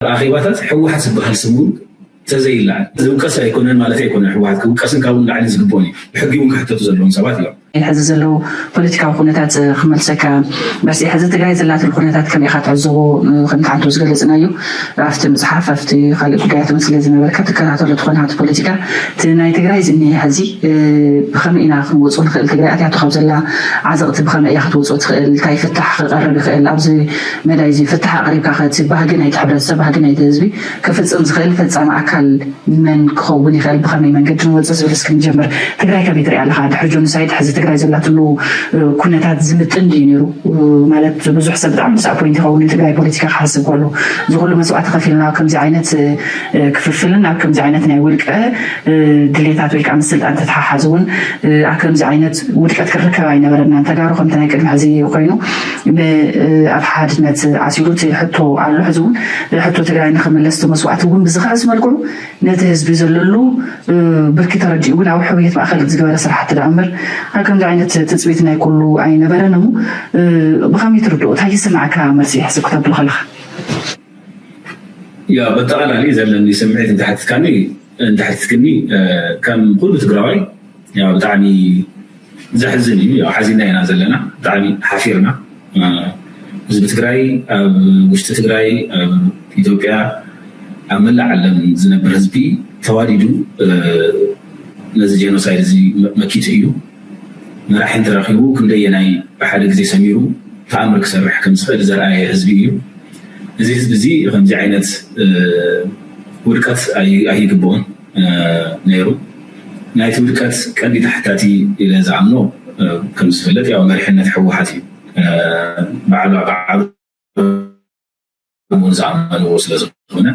ኣብ ኣኼባታት ህወሓት ዝበሃል ስም እውን ተዘይለዓል ዝውቀስ ኣይኮነን ማለት ኣይኮነን። ህወሓት ክውቀስን ካብኡ ንላዕሊ ዝግብኦን እዩ። ብሕጊ እውን ክሕተቱ ዘለዎም ሰባት እዮም። ሕዚ ዘለዉ ፖለቲካዊ ኩነታት ክመልሰካ በስ ሕዚ ትግራይ ዘላትሉ ኩነታት ከመይ ኢኻ ትዕዘቦ? ከምቲ ሓንቶ ዝገለፅናዮ ኣብቲ መፅሓፍ ኣብቲ ካልእ ጉዳያት እውን ስለ ዝነበርካ ትከታተሎ ትኾን ሃብቲ ፖለቲካ እቲ ናይ ትግራይ ዝኒሀ ሕዚ ብኸመይ ኢና ክንወፁ ንኽእል? ትግራይ ኣትያቶ ካብ ዘላ ዓዘቕቲ ብኸመይ እያ ክትወፁ ትኽእል? እንታይ ፍታሕ ክቐርብ ይኽእል? ኣብዚ መዳይ እዚ ፍታሕ ኣቕሪብካ ከ እቲ ባህጊ ናይቲ ሕብረተሰብ ባህጊ ናይቲ ህዝቢ ክፍፅም ዝኽእል ፈፃሚ ኣካል መን ክኸውን ይኽእል? ብኸመይ መንገዲ ንወፅእ ዝብል እስኪ ንጀምር። ትግራይ ከመይ ትሪኣ ኣለኻ? ድሕሪ ጆኖሳይድ ሕዚ ትግራይ ዘላትሉ ኩነታት ዝምጥን ድዩ ነይሩ? ማለት ብዙሕ ሰብ ብጣዕሚ ዲስኣፖይንት ይኸውን ንትግራይ ፖለቲካ ክሓስብ ከሎ እዚ ኩሉ መስዋዕቲ ከፊልና ኣብ ከምዚ ዓይነት ክፍፍልን ኣብ ከምዚ ዓይነት ናይ ውልቀ ድሌታት ወይ ከዓ ምስልጣን ተተሓሓዝ እውን ኣብ ከምዚ ዓይነት ውድቀት ክርከብ ኣይነበረናን። ተጋሩ ከምቲ ናይ ቅድሚ ሕዚ ኮይኑ ኣብ ሓድነት ዓሲሉ እቲ ሕቶ ኣሎ። ሕዚ እውን ሕቶ ትግራይ ንክምለስ እቲ መስዋዕቲ እውን ብዝኽዕስ መልክዑ ነቲ ህዝቢ ዘለሉ ብርኪ ተረዲኡ እውን ኣብ ሕውየት ማእኸል ዝገበረ ስራሕቲ ደኣ እምበር ኣብ ከምዚ ዓይነት ትፅቢት ናይ ኩሉ ኣይነበረን እሞ ብኸመይ ትርድኦ? እንታይ ይስምዓካ? መልሲ ሕዚ ክተብሎ ከለኻ ያ በጠቓላሊ ዘለኒ ስምዒት እንተሓትትካኒ እንተሓትትክኒ ከም ኩሉ ትግራዋይ ያው ብጣዕሚ ዘሕዝን እዩ። ያው ሓዚና ኢና ዘለና፣ ብጣዕሚ ሓፊርና። ህዝቢ ትግራይ ኣብ ውሽጢ ትግራይ፣ ኣብ ኢትዮጵያ፣ ኣብ መላእ ዓለም ዝነብር ህዝቢ ተዋዲዱ ነዚ ጄኖሳይድ እዚ መኪቱ እዩ። መራሒ እንተረኺቡ ክንደየናይ ብሓደ ግዜ ሰሚሩ ተኣምር ክሰርሕ ከም ዝኽእል ዘርኣየ ህዝቢ እዩ። እዚ ህዝቢ እዚ ከምዚ ዓይነት ውድቀት ኣይግብኦን ነይሩ። ናይቲ ውድቀት ቀንዲ ተሓታቲ ኢለ ዝኣምኖ ከም ዝፍለጥ ያው መሪሕነት ህወሓት እዩ። ባዕሉ ባዕሉ እውን ዝኣመንዎ ስለ ዝኾነ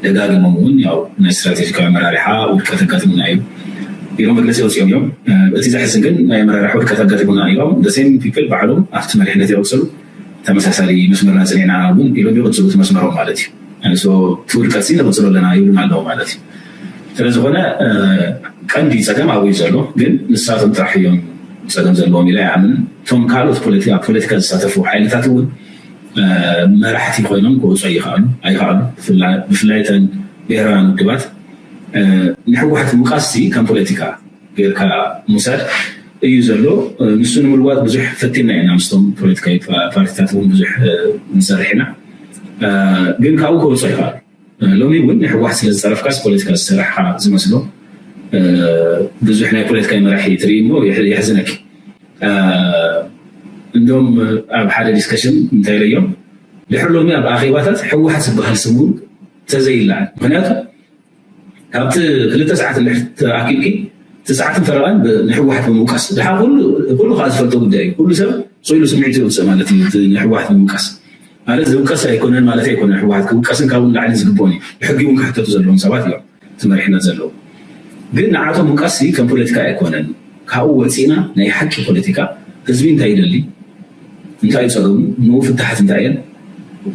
ደጋጊሞም እውን ያው ናይ ስትራቴጂካዊ ኣመራርሓ ውድቀት ኣጋጢሙና እዩ ኢሎም መግለፂ ኣውፂኦም እዮም። እቲ ዘሕዝን ግን ናይ ኣመራርሓ ውድቀት ኣጋጢሙና ኢሎም the same people ባዕሎም ኣብቲ መሪሕነት ይቕፅሉ ተመሳሳሊ መስመርና ፅኒዕና እውን ኢሎም ይቕፅሉ እቲ መስመሮም ማለት እዩ። እቲ ውድቀት ሲ ንቕፅሎ ኣለና ይብሉና ኣለዉ ማለት እዩ። ስለዝኾነ ቀንዲ ፀገም ኣብኡ እዩ ዘሎ፣ ግን ንሳቶም ጥራሕ እዮም ፀገም ዘለዎም ኢለ ኣይኣምንን። እቶም ካልኦት ፖለቲካ ዝሳተፉ ሓይልታት እውን መራሕቲ ኮይኖም ክወፁ ኣይኸኣሉ ኣይኸኣሉ። ብፍላይ እተን ብሄራውያን ውድባት ንሕወሓት ምውቃስ ሲ ከም ፖለቲካ ጌርካ ምውሳድ እዩ ዘሎ። ንሱ ንምልዋጥ ብዙሕ ፈቲና ኢና ምስቶም ፖለቲካዊ ፓርቲታት እውን ብዙሕ ንሰርሕ ኢና፣ ግን ካብኡ ክወፁ ኣይኸኣሉ። ሎሚ እውን ንሕወሓት ስለ ዝፀረፍካስ ፖለቲካ ዝሰራሕካ ዝመስሎ ብዙሕ ናይ ፖለቲካዊ መራሒ ትርኢ እሞ የሕዝነኪ። እንዶም ኣብ ሓደ ዲስከሽን እንታይ ኢለዮም ድሕሪ ሎሚ ኣብ ኣኼባታት ህወሓት ዝበሃል ስም እውን ተዘይለዓል። ምክንያቱ ካብቲ ክልተ ሰዓት እንድሕር ተኣኪብኪ እቲ ሰዓትን ፈረቓን ንህወሓት ብምውቃስ ድሓ ኩሉ ከዓ ዝፈልጦ ጉዳይ እዩ። ኩሉ ሰብ ስኢሉ ስምዒት የውፅእ ማለት እዩ። እቲ ንህወሓት ብምውቃስ ማለት ዝውቀስ ኣይኮነን ማለት ኣይኮነን። ህወሓት ክውቀስን ካብኡ ንላዕሊ ዝግብኦን እዩ። ብሕጊ እውን ክሕተቱ ዘለዎም ሰባት እዮም እቲ መሪሕነት ዘለዉ። ግን ንዓቶም ምውቃስ ከም ፖለቲካ ኣይኮነን። ካብኡ ወፂእና ናይ ሓቂ ፖለቲካ ህዝቢ እንታይ ይደሊ እንታይ እዩ ፀገሙ ንኡ ፍታሓት እንታይ እየን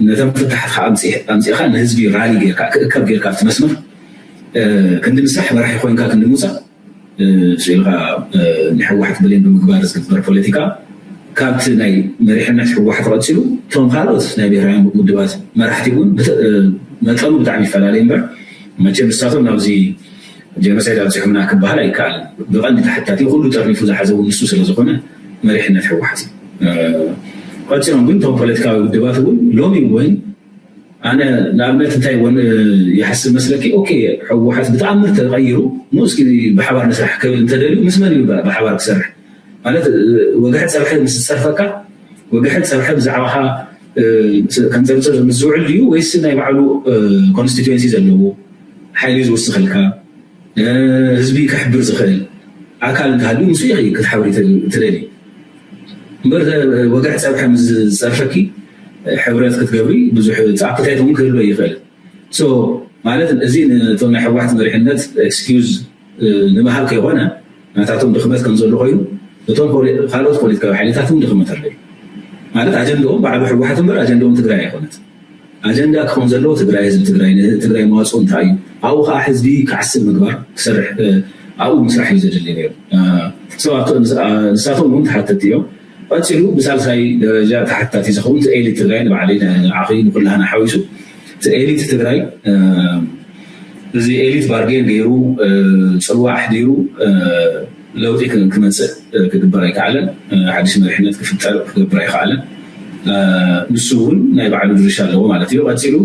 ነተን ፍታሓት ከዓ ኣምፂእካ ንህዝቢ ራሊ ጌርካ ክእከብ ጌርካ ኣብቲ መስመር ክንዲ ምስራሕ መራሒ ኮይንካ ክንዲ ምውፃእ ስኢልካ ንሕወሓት ብሌን ብምግባር ዝግበር ፖለቲካ ካብቲ ናይ መሪሕነት ህወሓት ቀፂሉ እቶም ካልኦት ናይ ብሄራውያን ውድባት መራሕቲ እውን መጠኑ ብጣዕሚ ይፈላለ እምበር መቸም ንሳቶም ናብዚ ጀኖሳይድ ኣብፂሑና ክበሃል ኣይከኣልን። ብቐንዲ ተሓታቲ ኩሉ ጠርኒፉ ዝሓዘ እውን ንሱ ስለዝኾነ መሪሕነት ህወሓት እዩ። ቀፂሎም ግን እቶም ፖለቲካዊ ውድባት እውን ሎሚ እውን ኣነ ንኣብነት እንታይ ወን ይሓስብ መስለኪ ኦኬ ህወሓት ብተኣምር ተቐይሩ ኑ እስኪ ብሓባር ንስራሕ ክብል እንተደልዩ ምስ መን እዩ ብሓባር ክሰርሕ ማለት ወግሒ ፀብሒ ምስ ዝፀርፈካ ወግሒ ፀብሒ ብዛዕባኻ ከንፀርፅር ምስ ዝውዕል ድዩ ወይስ ናይ ባዕሉ ኮንስቲትዌንሲ ዘለዎ ሓይሊ ዝውስኸልካ ህዝቢ ከሕብር ዝኽእል ኣካል እንተሃልዩ ምስኡ ኢኺ ክትሓብሪ ትደሊ እምበር ወግሒ ፀብሒ ምስ ዝፀርፈኪ ሕብረት ክትገብሪ ብዙሕ ኣፕታይት እውን ክህልወ ይኽእል ማለት እዚ ነቶም ናይ ህወሓት መሪሕነት ኤክስኪውዝ ንምሃብ ከይኮነ ናታቶም ድኽመት ከም ዘሎ ኮይኑ እቶም ካልኦት ፖለቲካዊ ሓይልታት እውን ድኽመት ኣሎ ማለት ኣጀንድኦም ባዕሉ ህወሓት እምበር ኣጀንድኦም ትግራይ ኣይኮነት ኣጀንዳ ክኾን ዘለዎ ትግራይ ህዝቢ ትግራይ ትግራይ መዋፅኦ እንታይ እዩ ኣብኡ ከዓ ህዝቢ ክዓስብ ምግባር ክሰርሕ ኣብኡ ምስራሕ እዩ ዘድሊ ነይሩ ንሳቶም እውን ተሓተቲ እዮም ቀፂሉ ብሳልሳይ ደረጃ ተሓታቲ ዝኸውን ኤሊት ትግራይ ንባዕለይ ንዓኺ ንኩላህና ሓዊሱ ኤሊት ትግራይ እዚ ኤሊት ባርጌን ገይሩ፣ ፅልዋ ኣሕዲሩ ለውጢ ክመፅእ ክግበር ኣይከኣለን። ሓድሽ መሪሕነት ክፍጠር ክገብር ኣይከኣለን። ንሱ እውን ናይ ባዕሉ ድርሻ ኣለዎ ማለት እዩ። ቀፂሉ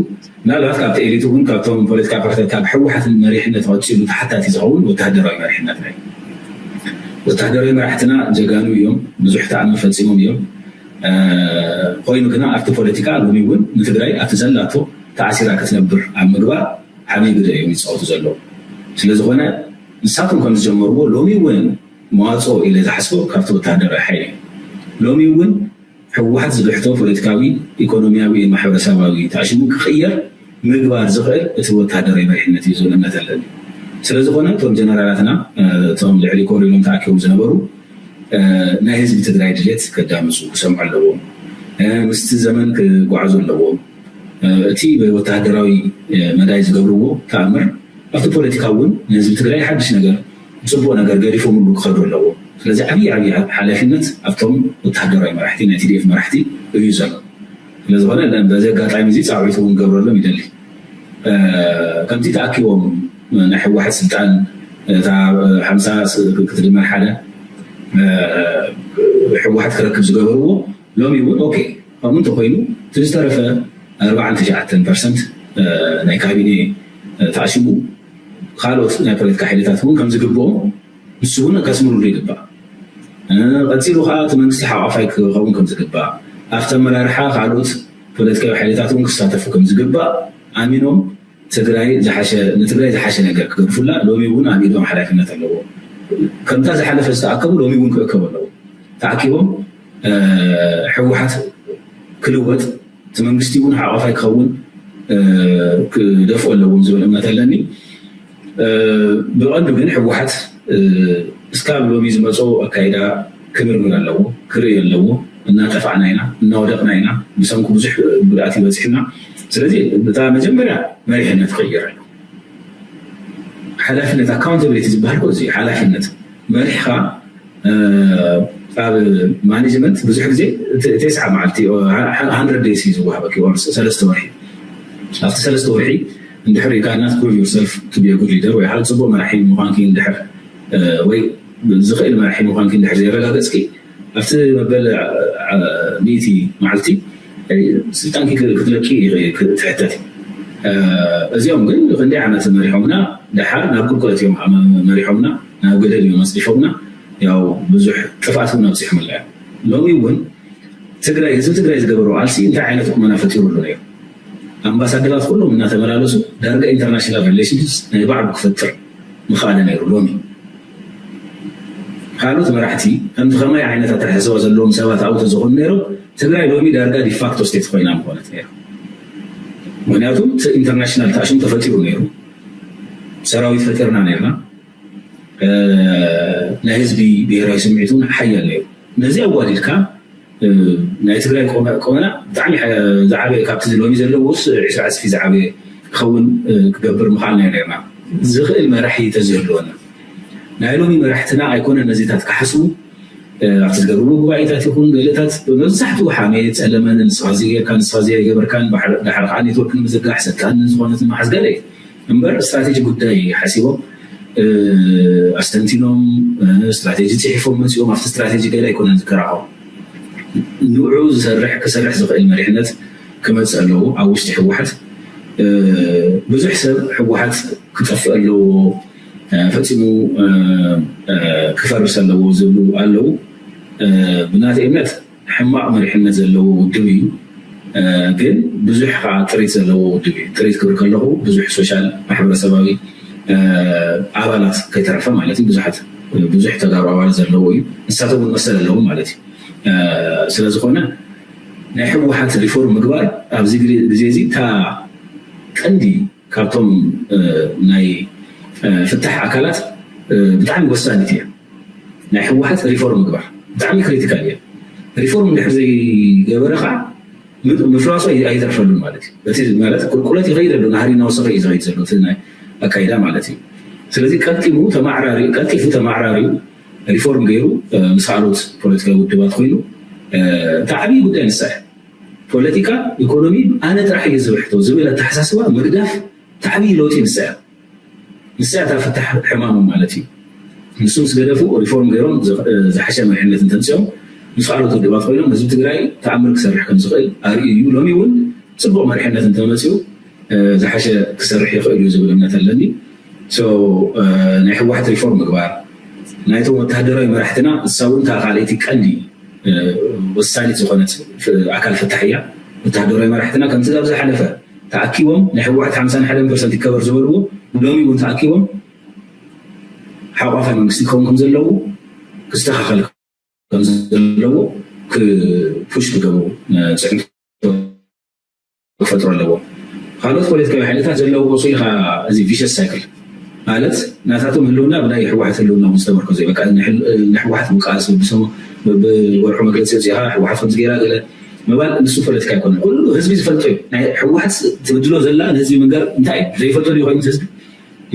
ምናልባት ካብቲ ኤሊት እውን ካብቶም ፖለቲካ ፓርቲታት ካብ ህወሓት መሪሕነት ቀፂሉ ተሓታቲ ዝኸውን ወታደራዊ መሪሕነት ናይ ወታደራዊ መራሕትና ጀጋኑ እዮም፣ ብዙሕ ተኣምር ፈፂሞም እዮም። ኮይኑ ግና ኣብቲ ፖለቲካ ሎሚ እውን ንትግራይ ኣብቲ ዘላቶ ተኣሲራ ክትነብር ኣብ ምግባር ዓብዪ ግደ እዮም ይፃወቱ ዘለዉ። ስለዝኾነ ንሳቶም ከም ዝጀመርዎ ሎሚ እውን መዋፅኦ ኢለ ዝሓስቦ ካብቲ ወታደራዊ ሓይሊ እዩ። ሎሚ እውን ህወሓት ዝግሕቶ ፖለቲካዊ፣ ኢኮኖሚያዊ፣ ማሕበረሰባዊ ተኣሽሙ ክቕየር ምግባር ዝኽእል እቲ ወታደራዊ መሪሕነት እዩ ዝብል እምነት ኣለኒ። ስለዝኾነ እቶም ጀነራላትና እቶም ልዕሊ ኮር ኢሎም ተኣኪቦም ዝነበሩ ናይ ህዝቢ ትግራይ ድሌት ከዳምፁ ክሰምዑ ኣለዎም። ምስቲ ዘመን ክጓዓዙ ኣለዎም። እቲ ወታደራዊ መዳይ ዝገብርዎ ተኣምር ኣብቲ ፖለቲካ እውን ንህዝቢ ትግራይ ሓድሽ ነገር፣ ፅቡቅ ነገር ገዲፎምሉ ክኸዱ ኣለዎም። ስለዚ ዓብዪ ዓብዪ ሓላፊነት ኣብቶም ወታደራዊ መራሕቲ ናይ ቲዲኤፍ መራሕቲ እዩ ዘሎ። ስለዝኾነ በዚ ኣጋጣሚ እዚ ፃውዒት እውን ገብረሎም ይደሊ። ከምቲ ተኣኪቦም ናይ ህወሓት ስልጣን እታ ሓምሳ ክትድመር ሓደ ህወሓት ክረክብ ዝገበርዎ ሎሚ እውን ኦኬ ከምኡ እንተኮይኑ እቲ ዝተረፈ ኣርባዓን ትሽዓተን ፐርሰንት ናይ ካቢኔ ተኣሽሙ ካልኦት ናይ ፖለቲካ ሓይልታት እውን ከም ዝግብኦም ንሱ እውን ከስምርሉ ይግባእ። ቀፂሉ ከዓ እቲ መንግስቲ ሓቋፋይ ክኸውን ከም ዝግባእ ኣብቲ ኣመራርሓ ካልኦት ፖለቲካዊ ሓይልታት እውን ክሳተፉ ከም ዝግባእ ኣሚኖም ትግራይ ዝሓሸ ንትግራይ ዝሓሸ ነገር ክገድፉላ ሎሚ እውን ኣብ ኢዶም ሓላፊነት ኣለዎ። ከምታ ዝሓለፈ ዝተኣከቡ ሎሚ እውን ክእከቡ ኣለዎ። ተኣኪቦም ህወሓት ክልወጥ እቲ መንግስቲ እውን ሓቋፋይ ክኸውን ክደፍኦ ኣለዎም ዝብል እምነት ኣለኒ። ብቐንዱ ግን ህወሓት እስካብ ሎሚ ዝመፆ ኣካይዳ ክምርምር ኣለዎ፣ ክርኢ ኣለዎ። እናጠፋዕና ኢና፣ እናወደቕና ኢና፣ ብሰንኩ ብዙሕ ጉድኣት ይበፅሕና። ስለዚ እታ መጀመርያ መሪሕነት ክቕየር ኣሎ። ሓላፍነት ኣካውንታብሊቲ ዝበሃል እኮ እዚ ሓላፍነት መሪሕኻ ኣብ ማኔጅመንት ብዙሕ ግዜ ተስዓ መዓልቲ ሃንድረድ ደይስ እዩ ዝወሃበክ ሰለስተ ወርሒ ኣብቲ ሰለስተ ወርሒ እንድሕር ኢልካ not prove yourself to be a good leader ወይ ሓደ ፅቡቅ መራሒ ምኳንኪ እንድሕር ወይ ዝኽእል መራሒ ምኳንኪ እንድሕር ዘየረጋገፅኪ ኣብቲ መበል ሚእቲ መዓልቲ ስልጣንኪ ክትለቂ ትሕተት እዚኦም ግን ክንደይ ዓመት መሪሖምና ደሓር ናብ ቁልቁለት እዮም መሪሖምና ናብ ገደል እዮም ኣፅዲፎምና ያው ብዙሕ ጥፍኣት እውን ኣብፂሖምላ እዮም ሎሚ እውን ትግራይ ህዝቢ ትግራይ ዝገበሮ ቃልሲ እንታይ ዓይነት ቁመና ፈጢሩሉ ነይሩ ኣምባሳደራት ኩሎም እናተመላለሱ ዳርጋ ኢንተርናሽናል ሪሌሽንስ ናይ ባዕሉ ክፈጥር ምኽኣለ ነይሩ ሎሚ ካልኦት መራሕቲ ከምዚ ከማይ ዓይነት ኣተሓሳስባ ዘለዎም ሰባት ኣብኡ ተዘኾኑ ነይሮም ትግራይ ሎሚ ዳርጋ ዲፋክቶ ስቴት ኮይና ምኾነት ነይሩ ምክንያቱ ኢንተርናሽናል ተኣሽም ተፈጢሩ ነይሩ ሰራዊት ፈጢርና ነርና ናይ ህዝቢ ብሄራዊ ስምዒት እውን ሓያል ነይሩ ነዚ ኣዋዲድካ ናይ ትግራይ ቆመና ብጣዕሚ ዝዓበየ ካብቲ ሎሚ ዘለዎ ዒስራ ዕፅፊ ዝዓበየ ክኸውን ክገብር ምኽኣልና ነርና ዝኽእል መራሒ ተዝህልወና ናይ ሎሚ መራሕትና ኣይኮነ ነዚታት ክሓስቡ ኣብቲ ዝገብርዎ ጉባኤታት ይኹን ገለታት መብዛሕትኡ ሓሜት ፀለመን ንስኻ ዚ ጌርካ ንስኻ ዚ ኣይገበርካን ዳሓር ከዓ ኔትወርክ ንምዝርጋሕ ስልጣን ዝኾነት ንምሓዝ ገለ እዩ እምበር ስትራቴጂ ጉዳይ ሓሲቦም ኣስተንቲኖም ስትራቴጂ ፅሒፎም መፂኦም ኣብቲ ስትራቴጂ ገለ ኣይኮነን ዝከራኸሩ ንዑ ዝሰርሕ ክሰርሕ ዝኽእል መሪሕነት ክመፅእ ኣለዎ ኣብ ውሽጢ ህወሓት ብዙሕ ሰብ ህወሓት ክጠፍእ ኣለዎ ፈፂሙ ክፈርስ ኣለዎ ዝብሉ ኣለዉ ብናተይ እምነት ሕማቕ መሪሕነት ዘለዎ ውድብ እዩ ግን ብዙሕ ከዓ ጥሪት ዘለዎ ውድብ እዩ ጥሪት ክብል ከለኹ ብዙሕ ሶሻል ማሕበረሰባዊ ኣባላት ከይተረፈ ማለት እዩ ብዙሓት ብዙሕ ተጋሩ ኣባላት ዘለዎ እዩ ንሳቶም እውን መሰል ኣለዎም ማለት እዩ ስለዝኾነ ናይ ህወሓት ሪፎርም ምግባር ኣብዚ ግዜ እዚ እታ ቀንዲ ካብቶም ናይ ፍታሕ ኣካላት ብጣዕሚ ወሳኒት እያ ናይ ህወሓት ሪፎርም ምግባር ብጣዕሚ ክሪቲካል እያ ሪፎርም ድሕር ዘይገበረ ከዓ ምፍራሱ ኣይተርፈሉን ማለት እዩ እቲ ማለት ቁልቁለት ይኸይድ ኣሎ ናህሪ እናወሰኸ እዩ ዝኸይድ ዘሎ እቲ ናይ ኣካይዳ ማለት እዩ ስለዚ ቀልጢሙ ተማዕራሪ ቀልጢፉ ተማዕራሪዩ ሪፎርም ገይሩ ምስ ካልኦት ፖለቲካዊ ውድባት ኮይኑ እቲ ዓብዪ ጉዳይ ንሳ እያ ፖለቲካ፣ ኢኮኖሚ ኣነ ጥራሕ እየ ዝብሕቶ ዝብል ኣተሓሳስባ ምግዳፍ ታዕቢ ለውጢ ንሳ እያ። ንሳ እያ እታ ፍታሕ ሕማሙ ማለት እዩ። ንሱ ምስ ገደፉ ሪፎርም ገይሮም ዝሓሸ መሪሕነት እንተምፅኦም ምስ ካልኦት ውድባት ኮይኖም ህዝቢ ትግራይ ተኣምር ክሰርሕ ከም ዝኽእል ኣርእዩ እዩ። ሎሚ እውን ፅቡቕ መሪሕነት እንተመፅኡ ዝሓሸ ክሰርሕ ይኽእል እዩ ዝብል እምነት ኣለኒ። ናይ ህወሓት ሪፎርም ምግባር ናይቶም ወታደራዊ መራሕትና እሳ እውን እታ ካልኣይቲ ቀንዲ ወሳኒት ዝኾነት ኣካል ፍታሕ እያ። ወታደራዊ መራሕትና ከምቲ ኣብ ዝሓለፈ ተኣኪቦም ናይ ህወሓት ሓምሳን ሓደን ፐርሰንት ይከበር ዝበልዎ ሎሚ እውን ተኣኪቦም ሓቋፋይ መንግስቲ ክኸውን ከም ዘለዎ ክስተኻኸል ከም ዘለዎ ክፑሽ ክገብሩ ፅዕንቶ ክፈጥሩ ኣለዎም። ካልኦት ፖለቲካዊ ሓይልታት ዘለዎ ቁሱ ኢኻ እዚ ቪሸስ ሳይክል ማለት ናታቶም ህልውና ብናይ ህወሓት ህልውና ምስ ተመርኮዘ እዩ። በቃ ንሕል- ንህወሓት ምቃስ ብሰሙ ብወርሑ መግለፂ ወፂኻ ህወሓት ከምዚ ገይራ ገለ ምባል ንሱ ፖለቲካ ኣይኮነን። ኩሉ ህዝቢ ዝፈልጦ እዩ። ናይ ህወሓት ትብድሎ ዘላ ንህዝቢ ምንጋር እንታይ እዩ? ዘይፈልጦ ድዩ ኮይኑ ህዝቢ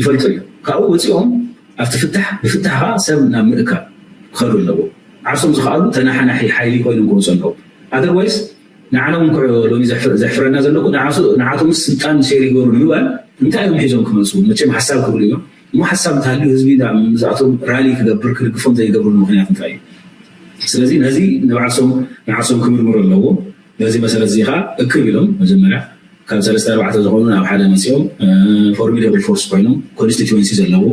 ይፈልጦ እዩ። ካብኡ ወፂኦም ኣብቲ ፍታሕ ብፍታሕኻ ሰብ ናብ ምእካብ ክኸዱ ኣለዎ። ዓርሶም ዝኸኣሉ ተናሓናሒ ሓይሊ ኮይኖም ክወፁ ኣለዎም። ኣደርዋይስ ንዓና እውን ክዕ ሎሚ ዘሕፍረና ዘለኩ ንዓቶምስ ስልጣን ሴር ይገሩ ንምባል እንታይ እዮም ሒዞም ክመፁ? መቸም ሓሳብ ክብሉ እዮም እሞ ሓሳብ እንተሃልዩ ህዝቢ ምስኣቶም ራሊ ክገብር ክድግፎም ዘይገብርሉ ምክንያት እንታይ እዩ? ስለዚ ነዚ ንባዕሶም ንዓርሶም ክምርምሩ ኣለዎም። በዚ መሰረት እዚ ከዓ እክብ ኢሎም መጀመርያ ካብ ሰለስተ ኣርባዕተ ዝኾኑ ናብ ሓደ መፂኦም ፎርሚደብል ፎርስ ኮይኖም ኮንስቲትዌንሲ ዘለዎ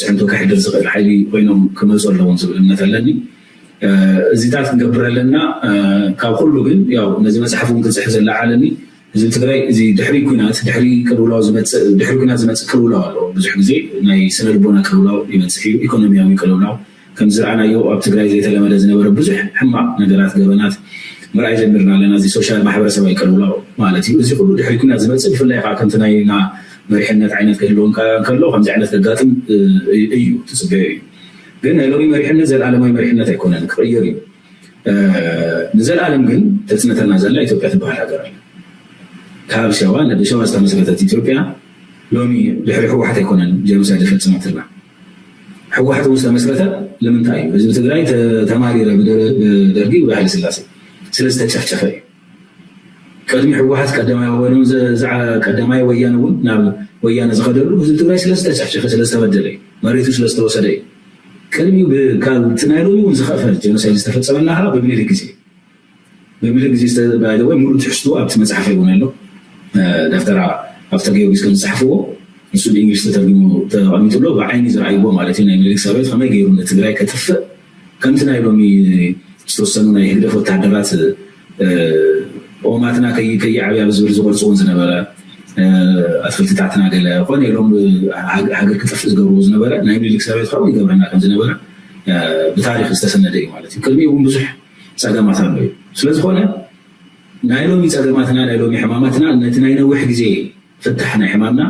ፅዕንቶ ከሕድር ዝኽእል ሓይሊ ኮይኖም ክመፁ ኣለዎም ዝብል እምነት ኣለኒ። እዚታት ክንገብር ኣለና። ካብ ኩሉ ግን ያው ነዚ መፅሓፍ እውን ክንፅሕፍ ዘለዓለኒ ህዝቢ ትግራይ እዚ ድሕሪ ኩናት ድሕሪ ቅልውላው ዝመፅእ ድሕሪ ኩናት ዝመፅእ ቅልውላው ኣሎ። ብዙሕ ግዜ ናይ ስነ ልቦና ቅልውላው ይመፅእ እዩ። ኢኮኖሚያዊ ቅልውላው ከም ዝረኣናዮ ኣብ ትግራይ ዘይተለመደ ዝነበረ ብዙሕ ሕማቕ ነገራት ገበናት ምርኣይ ጀሚርና ኣለና። እዚ ሶሻል ማሕበረሰባዊ ቅልውላው ማለት እዩ። እዚ ኩሉ ድሕሪ ኩናት ዝመፅእ ብፍላይ ከዓ ከምቲ ናይና መሪሕነት ዓይነት ክህልወን ከሎ ከምዚ ዓይነት ከጋጥም እዩ ትፅበዮ እዩ። ግን ናይ ሎሚ መሪሕነት ዘለኣለማዊ መሪሕነት ኣይኮነን፣ ክቕየር እዩ። ንዘለኣለም ግን ተፅንተና ዘላ ኢትዮጵያ ትበሃል ሃገር ኣላ። ካብ ሸዋ ብሸዋ ዝተመስረተት ኢትዮጵያ ሎሚ ድሕሪ ህወሓት ኣይኮነን ጀኖሳይድ ዝፈፀመትልና። ህወሓት እውን ዝተመስረተ ንምንታይ እዩ? ህዝቢ ትግራይ ተማሪረ ብደርጊ ብሃይለ ስላሴ ስለዝተጨፍጨፈ እዩ። ቅድሚ ህወሓት ቀዳማይ ወያነ እውን ናብ ወያነ ዝኸደሉ ህዝቢ ትግራይ ስለዝተጨፍጨፈ ስለዝተበደለ እዩ። መሬቱ ስለዝተወሰደ እዩ። ቅድሚኡ ካብ ናይ ሎሚ እውን ዝኸፈል ጀኖሳይድ ዝተፈፀመና ከዓ ብምኒልክ ግዜ ብምልክ ግዜ ዝተባለ ወይ ሙሉእ ትሕዝትኡ ኣብቲ መፅሓፈይ እውን ኣሎ። ደፍተራ ኣብተ ጊዮርጊስ ከም ዝፀሓፍዎ ንሱ ብእንግሊሽ ተተርጉሙ ተቐሚጡ ኣሎ። ብዓይኒ ዝረኣይዎ ማለት እዩ። ናይ ምኒልክ ሰራዊት ከመይ ገይሩ ንትግራይ ከጥፍእ ከምቲ ናይ ሎሚ ዝተወሰኑ ናይ ህግደፍ ወታደራት ኦማትና ከይዓብያ ብዝብል ዝቆርፅዎ ዝነበረ ኣትክልትታትና ገለ ኮነ ኢሎም ሃገር ክጠፍእ ዝገብርዎ ዝነበረ ናይ ምኒልክ ሰራዊት ካብኡ ይገብረና ከም ዝነበረ ብታሪክ ዝተሰነደ እዩ ማለት እዩ። ቅድሚኡ እውን ብዙሕ ፀገማት ኣሎ እዩ። ስለዝኾነ ናይ ሎሚ ፀገማትና ናይ ሎሚ ሕማማትና ነቲ ናይ ነዊሕ ግዜ ፍታሕ ናይ ሕማምና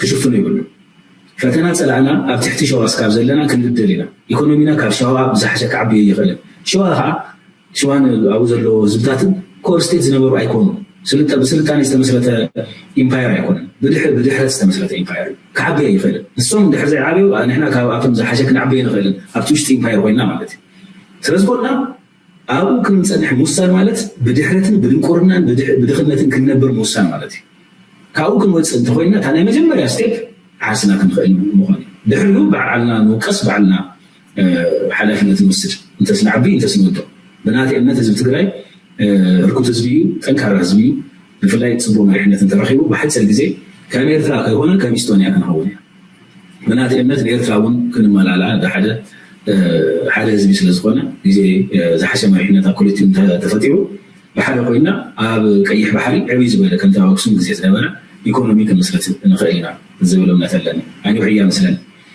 ክሽፍኑ ይብሉ። ፈተና ፀላእና ኣብ ትሕቲ ሸዋ ስካብ ዘለና ክንብደል ኢና። ኢኮኖሚና ካብ ሸዋ ብዝሓሸ ክዓቢ ኣይኽእልን። ሸዋ ከዓ ሸዋን ኣብኡ ዘለዎ ህዝብታትን ኮር ስቴት ዝነበሩ ኣይኮኑ። ብስልጣኔ ዝተመስረተ ኢምፓየር ኣይኮነን። ብድሕረት ዝተመስረተ ኢምፓየር እዩ። ክዓቢ ኣይኽእልን። ንሶም ድሕር ዘይዓብዩ ንሕና ካብ ኣቶም ዝሓሸ ክንዓቢ ኣይንኽእልን። ኣብቲ ውሽጢ ኢምፓየር ኮይና ማለት እዩ። ስለዝኮና ኣብኡ ክንፀንሕ ምውሳን ማለት ብድሕረትን ብድንቁርናን ብድኽነትን ክንነብር ምውሳን ማለት እዩ። ካብኡ ክንወፅእ እንተኮይና እታ ናይ መጀመርያ ስቴፕ ዓርስና ክንኽእል ምኾን እዩ። ድሕሪኡ ባዕልና ንውቀስ፣ ባዕልና ሓላፍነት ንወስድ። እንተስ ንዓቢ እንተስ ንወድቕ። ብናተይ እምነት ህዝቢ ትግራይ ህርኩት ህዝቢ እዩ፣ ጠንካራ ህዝቢ እዩ። ብፍላይ ፅቡቅ መሪሕነት እንተረኪቡ ብሓፂር ግዜ ከም ኤርትራ ከይኮነ ከም ኢስቶንያ ክንኸውን ኢና። ብናተይ እምነት ንኤርትራ እውን ክንመላልኣ ሓደ ሓደ ህዝቢ ስለዝኾነ ግዜ ዝሓሸ መሪሕነት ኣብ ክልቲኡ ተፈጢሩ ብሓደ ኮይና ኣብ ቀይሕ ባሕሪ ዕብይ ዝበለ ከምቲ ኣብ ኣክሱም ግዜ ዝነበረ ኢኮኖሚ ክንምስርት ንኽእል ኢና ዝብል እምነት ኣለኒ። ኣንውሕያ መስለኒ።